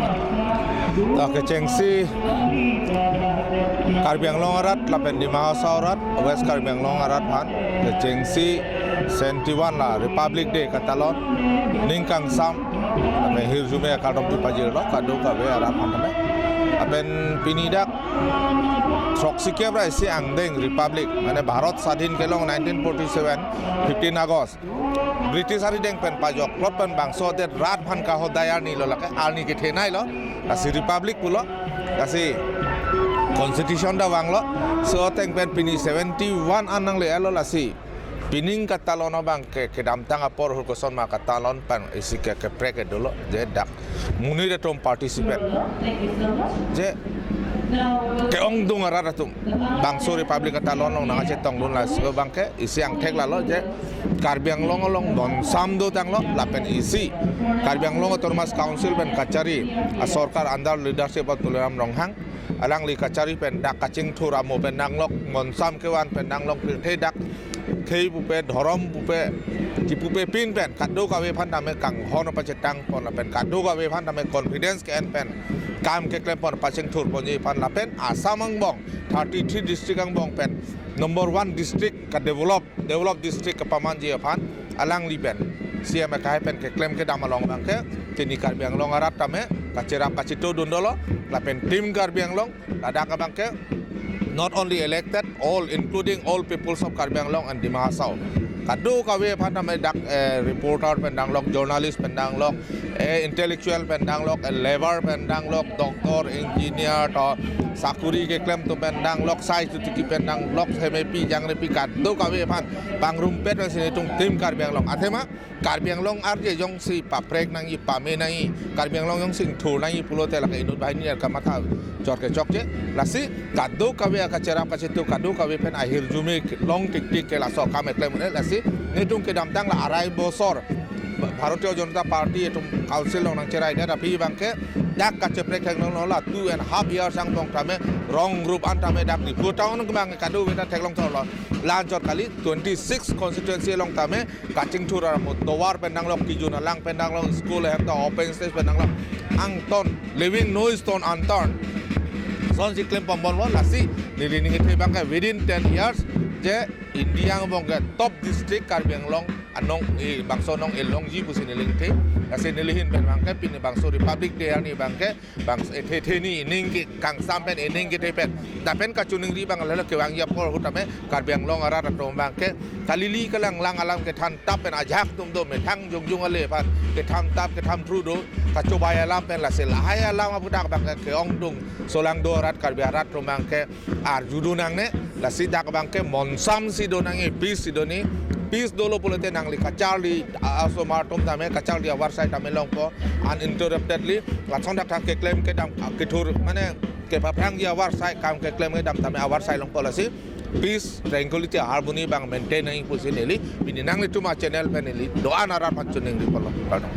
Ta kechengsi Karbi Anglong arat lapen Dima Hasao arat, West Karbi Anglong arat aphan kechengsi seventy-one la Republic Day katalon ning kangsam, lapen hirjume kardom pipajirlo kadokave arat aphan tame. Lapen pini dak throksi kep ra isi angdeng Republic, mane Bharat Sadhin kelong nineteen forty-seven, fifteen August. British arideng pen pajoklot pen bangso adet rat aphan kahodai arni lo lake arni kethenei lo. Lasi Republic pulo. Lasi Constitution ta vanglo. So ateng pen pini seventy-one an nangle-etlo lasi. Pining katalon abang ke kedamtang apor hur koson ma katalon pen isi ke keprek ke dolo. Je dak monit atum participant. Je ke-ongdung arat atum bangso Republic katalon along nangchetongdun lasi abang ke isi angthek lalo je Karbi Anglong along bonsam dotanglo lapen isi Karbi Anglong Autonomous Council pen kachari, ah, sorkar under leadership of Tuliram Ronghang, alangli kachari pen dak kachingthur amo pen nanglok, bonsam kevan pen nanglok pirthe dak khei pupe, dhorom pupe, chipupepin pen kadokave aphan tame kanghon pachetang pon lapen kadokave aphan tame confidence ke-en pen kam keklem pon pachingthur ponji aphan lapen Assam angbong thirty-three district angbong pen number one district ka develop develop district kapamanji aphan alangli pen C M akai pen keklem kedam along abangke chini Karbi Anglong arat tame kacherap kachito dun dolo lapen Team Karbi Anglong ladak abangke not only elected, all, including all peoples of Karbi Anglong and Dima Hasao. Kadokave aphan tame dak, eh, reporter pen danglok, journalist pen danglok, eh, intellectual pen danglok, eh, labour pen danglok, doctor, engineer, to sakuri keklem atum pen danglok, sai tu tiki pen danglok, hemepi, jangrepi, kadokave aphan pangrumpet pensi nelitum Team Karbi Anglong. Athema, Karbi Anglong arje jongsi paprek nangji, pame nangji, Karbi Anglong jongsi ingthur nangji pulote lake inut banghini ar kamatha chot ke chokche. Lasi kadokave akacherap kachito kadokave pen ahirjume long tiktik ke laso akam eklem un-e. Lasi nelitum kedamtang la arai bosor Bharatiya Janata Party atum council along nangcheraidet aphi abangke dak kacheprek theklonglo, la two and a half years angbong tame wrong group an tame dak Diphu town abang kadokave ta theklong thorlo. La anchot kali twenty-six constituency along tame kachingthur armo tovar pen danglok, kijun alang pen danglok, school ahem ta open stage pen danglok, angton, leaving no stone unturned. Lasonsi klem pon ponlo. Lasi neli ning kethe abangke within ten years je India angbong ke top district Karbi Anglong anong, eh, bangso anong elongji pusi neli kethe. Lasi neli ahin pen abangke pini bangso Republic Day arni abangke bang ethe the ni ining ke kangsam pen ining kethe pen. Lapen kachiningri abang lelo kevangji apor ahut tame Karbi Anglong arat atum abangke kalili kalanglang alam kethan tap pen ajahak atum do, methang jongjong ale aphan kethan tap kethan thru do, kachobei alam pen. Lasi lahai alam aputhak abangke ke-ongdung solangdo arat Karbi arat atum abangke arju do nangne. Lasi dak abangke monsam si do nangji, peace si do nangji. Peace dolo pulote nangli kacharli, a-, asomar atum tame kacharli avarsai tame longpo uninterruptedly. Lason dak thak keklem kedam, a, kethur mane kepaphrangji avarsai, kam keklem kedam tame avarsai longpo. Lasi peace, tranquility, harmony abang maintain nangji pusi neli pini nanglitum achannel pen neli do-an arat aphan chiningri ponlo. Pardon.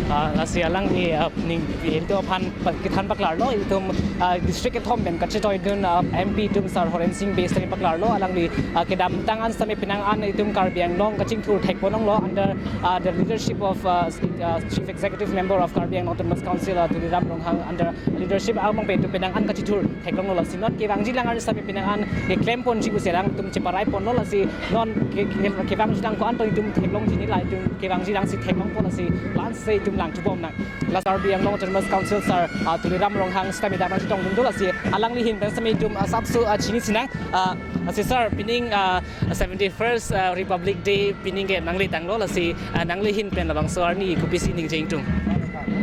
Ah, lasi alangli, ah, ning, itum aphan pa-, kethan paklarlo, itum, ah, district kethom pen kachetoidun, ah, M P atum Sar Horensing Bey sitame paklarlo, alangli, ah, kedamtang an sitame penang an itum Karbi Anglong kachingthur thek ponlonglo under, ah, the leadership of, ah, s-, ah, Chief Executive Member of Karbi Anglong Autonomous Council, ah, Tuliram Ronghang under leadership angbong pen itum penang an kachingthur theklonglo. Lasi non kevangjilang arni sitame penang an keklem ponji pusi alangtum cheparai ponlo. Lasi non ke, ke, kevangjilang ko-an to itum theklongji, neli la itum kevangjilang si theklongpo, lasi la-an si itum lang chubom nang. La Karbi Anglong Autonomous Council Sar, ah, Tuliram Ronghang sitame dak nangchetongdun do, lasi alangli ahin pen sitame itum, ah, sapso, ah, chini sinang, ah, lasi sir, pining, ah, seventy-first, ah, Republic Day pining ke nangli tanglo, lasi, ah, nangli ahin pen labangso arni kopisi ning jengtung?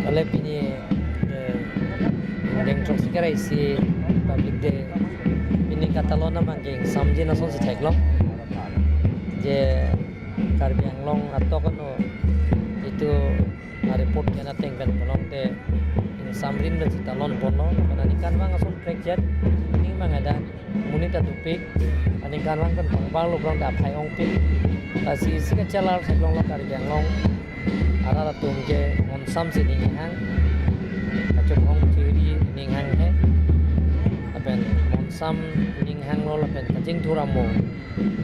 Kale pini, eh, deng throksi kre isi Republic Day pining katalon abangke ingsamjin asonsi theklong. Je Karbi Anglong atok ano itum a-report ke-en ateng pen pulote ingsamrin pensi talon ponlo, pen aningkanvang ason prekjet, ning bang ada monit adupik, aningkanvang pen pangbar lo pulote aphai ongpik. Lasi isi kachelar theklonglo Karbi Anglong arat atum ke monsam si ninghang, kachok ong chiri ninghang he, lapen monsam ninghanglo lapen kachingthur amo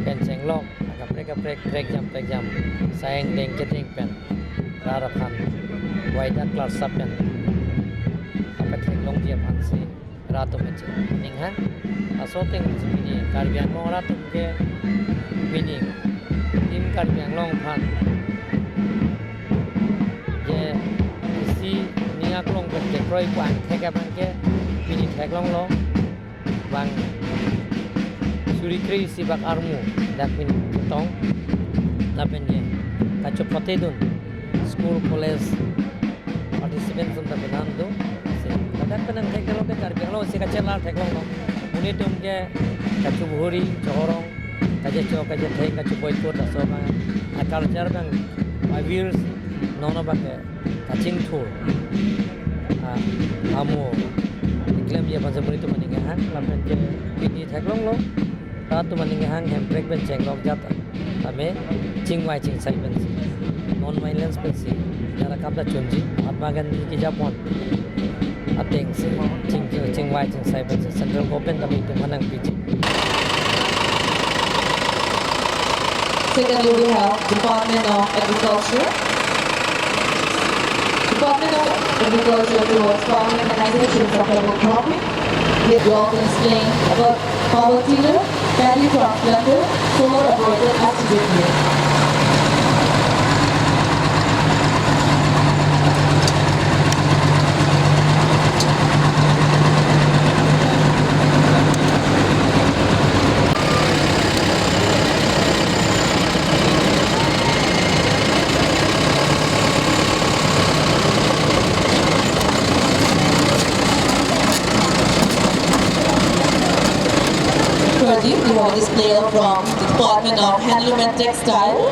pen chenglok, akaprek kaprek prekjam prekjam, sayang deng kedeng pen rat aphan waida klarsap pen kapatheklongji aphansi rat atum ache ninghang. Laso ateng si pini Karbi Anglong rat atum ke pini Team Karbi Anglong aphan je isi ning aklong pen kekroi pu angthek abangke pini theklonglo. Bang suri kre isi bak armu dak pini chetong, lapen je kachepatedun school college participants atum ta penang do. Si ladak penang thek theklong ke Karbi Anglong si kachelar theklonglo. Monit atum ke kachubhuri, chorong, kachecho, kachetheng, kachepoikot, laso abang a-culture abang avirsi non abangke kachingthur, ah, amo klemji aphansi monit atum aning kehang, lapen ke pini theklonglo, rat atum aning kehang Hemprek pen chenglok jat tame chingvai chingsai pensi, non-violence pensi, jara kap ta chunji, Mahatma Gandhi kejapon atengsi ching, chingvai chingsai pensi central government tame itum aphan nangpiji. Secondly, we have Department of Agriculture. Department of Agriculture towards farming mechanization of the crop. With your display about power tiller, paddy transplanter, solar operated accident. Pradeep, we have a display from the Department of Handloom and Textile.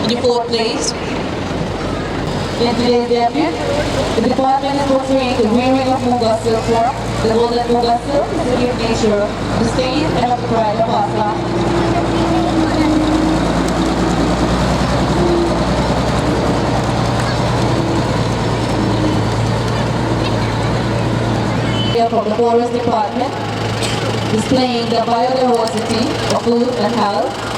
In the fourth place, in today's debut, the department is portraying the weaving of Muga silk form. The golden Muga silk is a gift of nature, the state and of the pride of Assam. Here from the forest department, displaying the biodiversity of food and health.